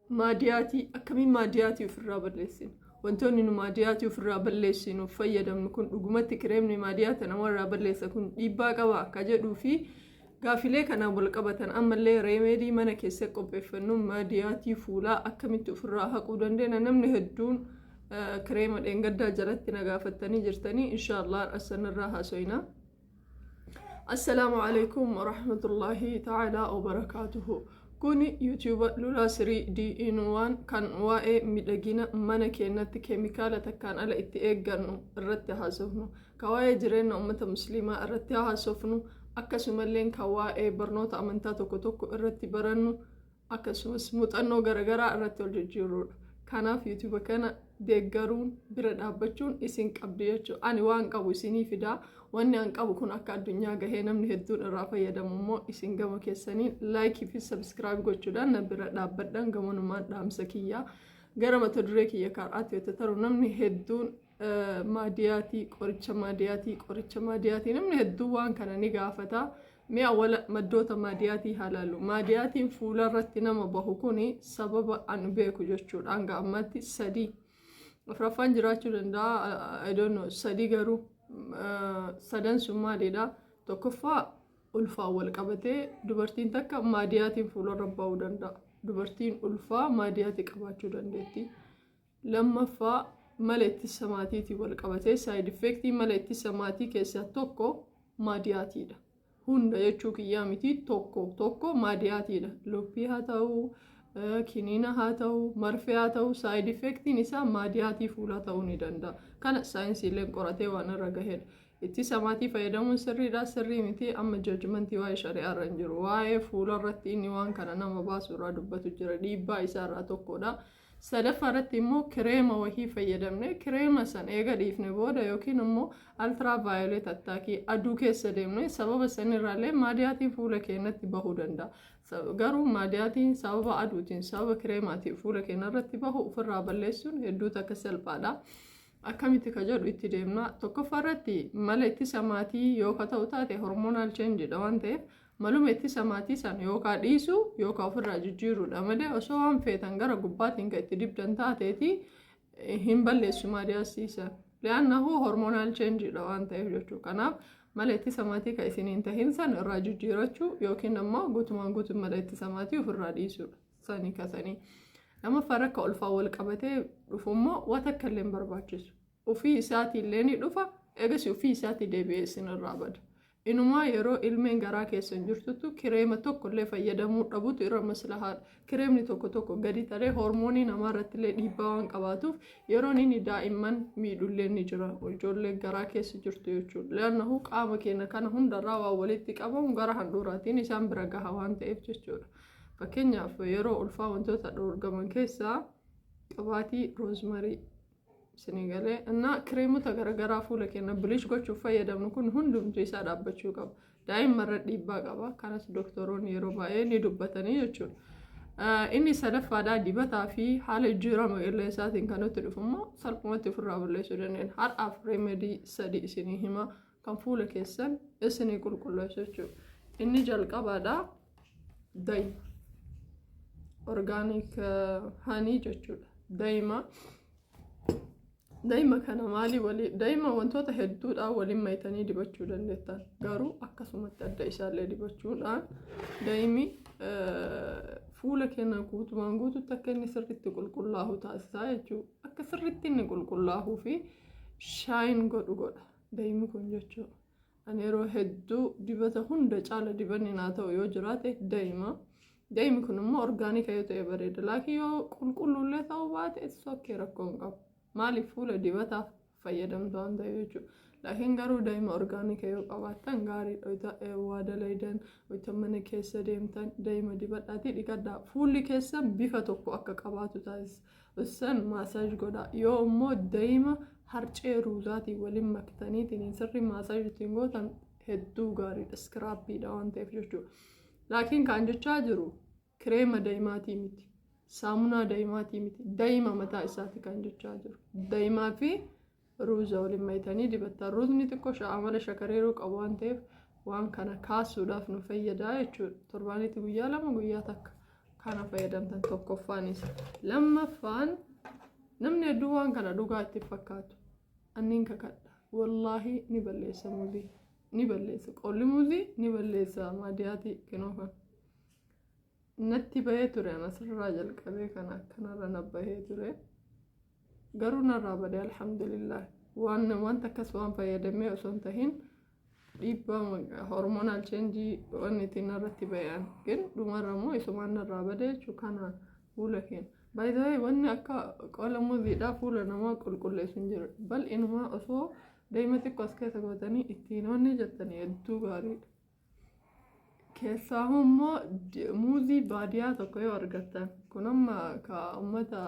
Maadiyaatii akkamiin maadiyaatii ofirraa balleessina? Wantoonni nu maadiyaatii ofirraa balleessinuuf fayyadamnu kun dhugumatti kireemni maadiyaata namarraa balleessa kun dhiibbaa qaba akka jedhuu fi gaafilee kanaan wal qabatan, ammallee remedy mana keessa qopheeffannu maadiyaatii fuulaa akkamitti ofirraa haquu dandeenya? Namni hedduun kireema dheengaddaa jalatti na gaafattanii jirtanii, inshaallah asanirraa haasoyna. Assalaamu alaikum warahmatullaahi ta'aalaa wabarakaatuhu. Kuni YouTube Lulaa Sirii DN1 kan waa'ee miidhagina mana keenyatti keemikaala takkaan ala itti eeggannu irratti haasofnu, kan waa'ee jireenya uummata musliimaa irratti haasofnu, akkasumallee kan waa'ee barnoota amantaa tokko tokko irratti barannu, akkasumas muuxannoo garaagaraa irratti wal jijjiirrudha. Kanaaf YouTube kana deeggaruun bira dhaabbachuun isin qabdi jechuudha. Ani waan qabu isinii fidaa. Wanni an qabu kun akka addunyaa gahee namni hedduun irraa fayyadamu immoo isin gama keessaniin like fi subscribe gochuudhaan na bira dhaabbadhan gamanumaan dhaamsa kiyyaa. Gara mata duree kiyya kaar'aatti yoo taru, namni hedduun maadiyaatii, qoricha maadiyaatii, qoricha maadiyaatii, namni hedduun waan kana ni gaafata. Mee awwala maddoota maadiyaatii haa ilaallu. Maadiyaatiin fuula irratti nama bahu kuni sababa an beeku jechuudha. Hanga ammaatti sadii. Afuraffaan jiraachuu danda'a. I don't know. Sadii garuu sadan sun maalidha? Tokkoffaa, ulfaan wal qabatee dubartiin takka maadiyaatiin fuularra bahuu danda'a. Dubartiin ulfaa maadiyaatii qabaachuu dandeetti. Lammaffaa, mala ittisa maatiitiin wal qabatee side effectii mala ittisa maatii keessaa tokko maadiyaatiidha. Hunda jechuu kiyyaa miti, tokko tokko maadiyaatiidha. Loppii haa ta'uu, kiniina haa ta'uu, marfee haa ta'uu, side effectiin isaa maadiyaatii fuulaa ta'uu ni danda'a. Kana saayinsiileen qoratee waan irra gahedha. Ittisa maatii fayyadamuun sirriidha, sirrii miti, amma judgmentii waa'ee shari'aa irra hin jiru. Waa'ee fuula irratti inni waan kana nama baasu irraa dubbatu jira. Dhiibbaa isaa irraa tokkodha. Sadaffaa irratti immoo kireema wahii fayyadamne, kireema san eega dhiifne booda yookiin immoo ultraviolet attackii aduu keessa deemne, sababa sanirraallee maadiyaatiin fuula keenyatti bahuu danda'a. Garuu maadiyaatiin sababa aduutiin, sababa kireemaatiin fuula keenya irratti bahu ofirraa balleessuun hedduu takka salphaadha. Akkamitti ka jedhu itti deemna. Tokkoffaa irratti mala ittisa maatii yoo ka ta'u taate hormonal changeiidha waan ta'eef, maluma ittisa maatii sana yookaan dhiisuu yookaan ofirraa jijjiiruudha malee, osoo waan feetan gara gubbaatiin kan itti dibdan taateeti hin balleessu maadiyaasiisa. Li'aannahu hormonal changeiidha waan ta'eef jechuudha. Kanaaf mala ittisa maatii kan isiniin tahin san irraa jijjiirachuu yookiin immoo guutumaan guutuun mala ittisa maatii ofirraa dhiisuudha. Sanii kasanii. Lammaffaa, rakka ulfaa wal qabatee dhufu immoo waan akka illee hin barbaachisu. Ofii isaatii illee ni dhufa, eegas ofii isaatii deebi'ee isinirraa bada. Inumaa yeroo ilmeen garaa keessan jirtutu kireema tokko illee fayyadamuu dhabutu irra maslahaadha. Kireemni tokko tokko gadi taree hormoonii namaa irratti illee dhiibbaa waan qabaatuuf, yeroon inni daa'imman miidhullee ni jira. Ijoollee garaa keessa jirtu jechuudha. Leannahu qaama keenya kana hundarraa waan walitti qabamu gara handhuuraatiin isaan bira gaha waan ta'eef jechuudha. Fakkeenyaaf, yeroo ulfaa wantoota dhoorgaman keessaa qabaatii rosemary isinii galee innaa kireemota garaagaraa fuula keenya bleach gochuuf fayyadamnu kun hundumtu isaa dhaabbachuu qaba. Daa'imman dhiibbaa qaba. Kanas doktoroonni yeroo baay'ee ni dubbatanii jechuudha. Inni sadaffaadhaa, dibataa fi haala jijjiirama qilleensaatiin kan nutti dhufu immoo salphumatti ofirraa balleessuu dandeenya. Har'aaf remedy sadi isinii hima kan fuula keessan isinii qulqulleessu jechuudha. Inni jalqabaadhaa daa'ima. Organic honey jechuudha. Daa'ima. Daa'ima kana maalii walii, daa'ima wantoota hedduudhaan waliin mayitanii dibachuu dandeettan, garuu akkasumatti adda isaallee dibachuudhaan daa'imni fuula keenya guutumaan guututti akka inni sirriitti qulqullaa'u taasisaa jechuudha. Akka sirriitti inni qulqullaa'uu fi shine godhu godha daa'imni kun jechuudha. Ani yeroo hedduu dibata hunda caala dibanni naa ta'u yoo jiraate daa'ima. Daa'imni kun immoo organic yoo ta'e bareeda. Laakiin yoo qulqulluullee ta'uu baate sokkee rakkoo hin qabu. Maaliif, fuula dibataaf fayyadamtu waan ta'eef jechuudha. Laakiin garuu daa'ima organic yoo qabaattan gaariidha. Waa dalaydan, wayita mana keessa deemtan daa'ima dibadhaatii dhiqadhaa. Fuulli keessan bifa tokko akka qabaatu taasisa. Isaan massage godhaa. Yoo immoo daa'ima harcee ruuzaatiin waliin maktaniitiin sirrii massage ittiin gootan hedduu gaariidha. Scrubiidha waan ta'eef jechuudha. Laakiin kan jechaa jiru kireema daa'imaatii miti. Saamunaa daa'imaatii miti. Daa'ima mataa isaati kan jechaa jiru. Daa'imaa fi ruuza waliin mayitanii dibattan. Ruuzni xiqqoo amala shakareeruu qabu waan ta'eef, waan kana kaasuudhaaf nu fayyada jechuudha. Torbaanitti guyyaa 2, guyyaa 1. Kana fayyadamtan tokkoffaanis. Lammaffaan, namni hedduu waan kana dhugaa itti fakkaatu. Anniin kakadha. Wallaahi ni balleessa muuzii. Ni balleessa. Qolli muuzii ni balleessa maadiyaatii kinoo kan. Natti bahee ture, asirraa jalqabee kana akkanarra na bahee ture. Garuu narraa badee, alhamdulillah. Waan wanta akkas waan fayyadamee osoo hin tahin, dhiibbaa hormonal change wanni ittiin narratti bayan ግን dhumarra immoo isumaan narraa badee jechuu. Kanaan fuula keenya baay'ee wanni akka qola muuziidhaa fuula namaa qulqulleessu hin jiru. Bal'inumaa osoo deema xiqqoo as keessa gootanii ittiin wanni jettanii hedduu gaariidha. Keessaa immoo muuzii baadiyaa tokko yoo argattan, kun amma ka uummata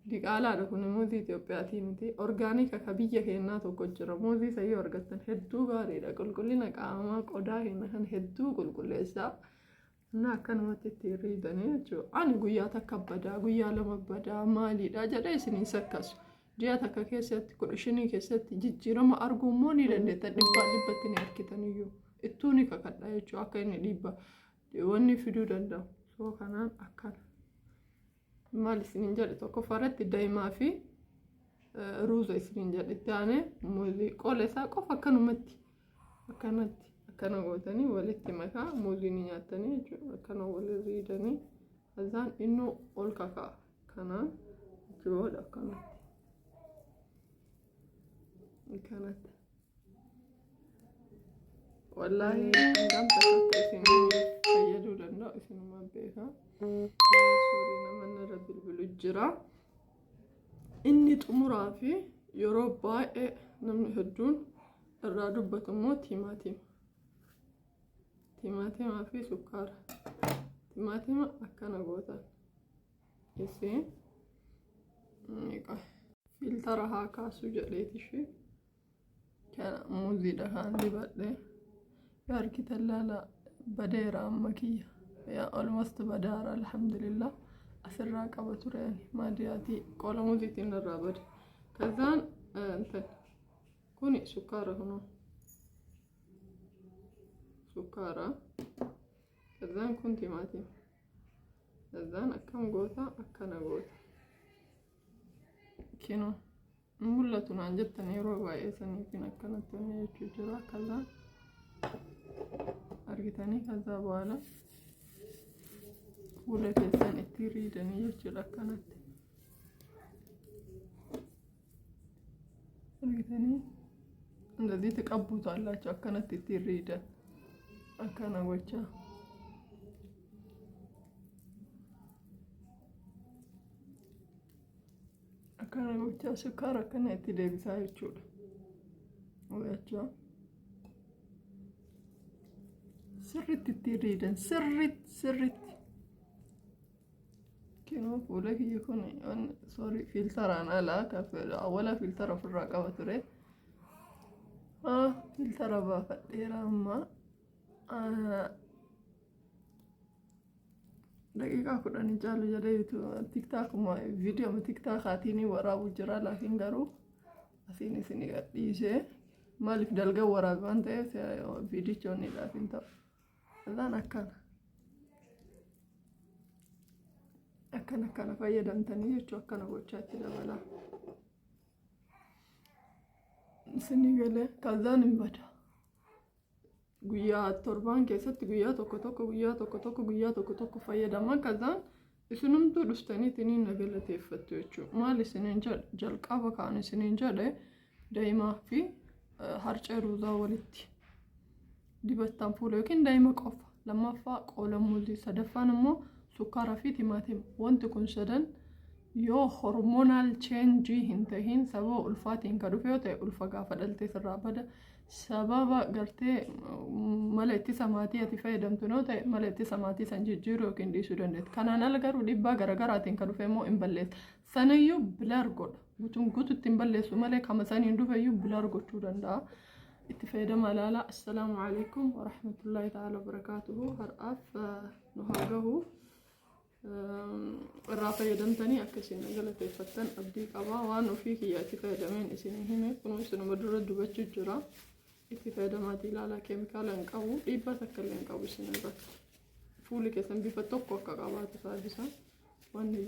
diqaalaadha, kun muuzii Itiyoophiyaatii miti, organic ka biyya keenyaa tokko jira. Muuzii isa yoo argattan hedduu gaariidha. Qulqullina qaamaa qodaa keenya kan hedduu qulqulleessaa. Inni akkanumatti ittiin riidanii jechuudha. Ani guyyaa takka badaa, guyyaa lama badaa, maaliidha jedhee isiniin sakkasu. Ji'a takka keessatti, 15 keessatti jijjiirama arguu immoo ni dandeettan. Dhibbaa dhibbatti ni argitaniyyuu. Ittuu ni kakadha jechuudha akka inni dhiibba wanni fiduu danda'u. So kanaan akkana. Maal isiniin jedhe? Tokkoffaa irratti daa'imaa fi ruuza isiniin jedhe. Itti aanee muuzii qola isaa qofa akkanumatti akkanatti akkana gootanii walitti makaa muuzii ni nyaattanii jechuudha. Akkana wali riidanii azaan innuu ol kaka'a. Kanaan achi booda akkanatti. Akkanatti. Wallaahi hangam takka akka isin fayyaduu danda'u isinuma beeka. Sorry, nama narra bilbilu jira. Inni xumuraa fi yeroo baay'ee namni hedduun irraa dubbatu immoo timaatima. Timaatimaa fi sukkaara. Timaatima akkana gootan. Isin filtara haa kaasu jedheeti ishee. Kana muuziidha kan dibadhe. Yoo argitan laala, badeera amma kiyya. Yaa almost badaara, alhamdulillah. Asirraa qaba ture ani maadiyaatii qola muuziitiin irraa bade. ከዛን እንትን kuni sukkaara, kunoo sukkaara. ከዛን kun timaatima. ከዛን akkam goota? Akkana goota. Kinoo mul'atu naan jettan yeroo baay'ee saniifin akkanatti wanni jechuu jira. ከዛን argitanii ከዛ በኋላ fuula keessan itti riidanii jechuudha akkanatti. Argitanii እንደዚህ ትቀቡታላችሁ akkanatti itti riidan akkana gochaa. Akkana gochaa sukkaara akkana itti deebisaa jechuudha. Gochaa. Sirriitti itti riidan, sirriitti sirriitti. Kinoo fuula kiyya kun, sorry, filtaraan alaa awwala filtara ofirraa qaba ture. Filtara baafadheera amma. Daqiiqaa 10 caalu jedhee TikTokuma viidiyoo TikTokaatiin waraabu jira, laakiin garuu asiin isin gadhiisee maaliif dalga waraabe waan ta'eef viidicha onnidhaaf hin ta'u. Isaan akkana. Akkana akkana fayyadamtanii jechuu, akkana gochaatti dabalaa. Isinii galee ከዛን hin bada. Guyyaa torbaan keessatti guyyaa tokko tokko, guyyaa tokko tokko, guyyaa tokko tokko fayyadaman. ከዛን isinumtuu dhuftaniitiin na galateeffattu jechuudha. Maal isiniin jedhe? Jalqaba kaan isiniin jedhe, daa'imaa fi harcee ruuzaa walitti dibattaan fuula yookiin daa'ima qofa. Lammaffaa qola muuzii, sadaffaan immoo sukkaaraa fi timaatima. Wanti kun sadan yoo hormonal change hin tahin, sababa ulfaatiin ka dhufe yoo ta'e, ulfa gaafa dhaltee sirraa bada. Sababa gartee mala ittisa maatii ati fayyadamtu yoo ta'e, mala ittisa maatii san jijjiiruu yookiin dhiisuu dandeetti. Kanaan ala garuu dhiibbaa garaagaraatiin ka dhufe immoo hin balleessa. Sanayyuu blur godha. Guutuun guututti hin balleessu malee kama saniin dhufeyyuu blur gochuu danda'a. Itti fayyadama ilaala. Assalaamu alaikum warahmatullaahi ta'ala wabarakaatuhu. Har'aaf nu haa gahu. Irraa fayyadamtanii akka isin galateeffattan abdii qaba. Waan ofii kiyya itti fayyadameen isin hime, kunuu isinuma dura dubbachuu jira. Itti fayyadamaatii ilaalaa, keemikaala hin qabu, dhiibbaa takka illee hin qabu isin irratti. Fuulli keessan bifa tokko akka qabaatu taasisa. Wanni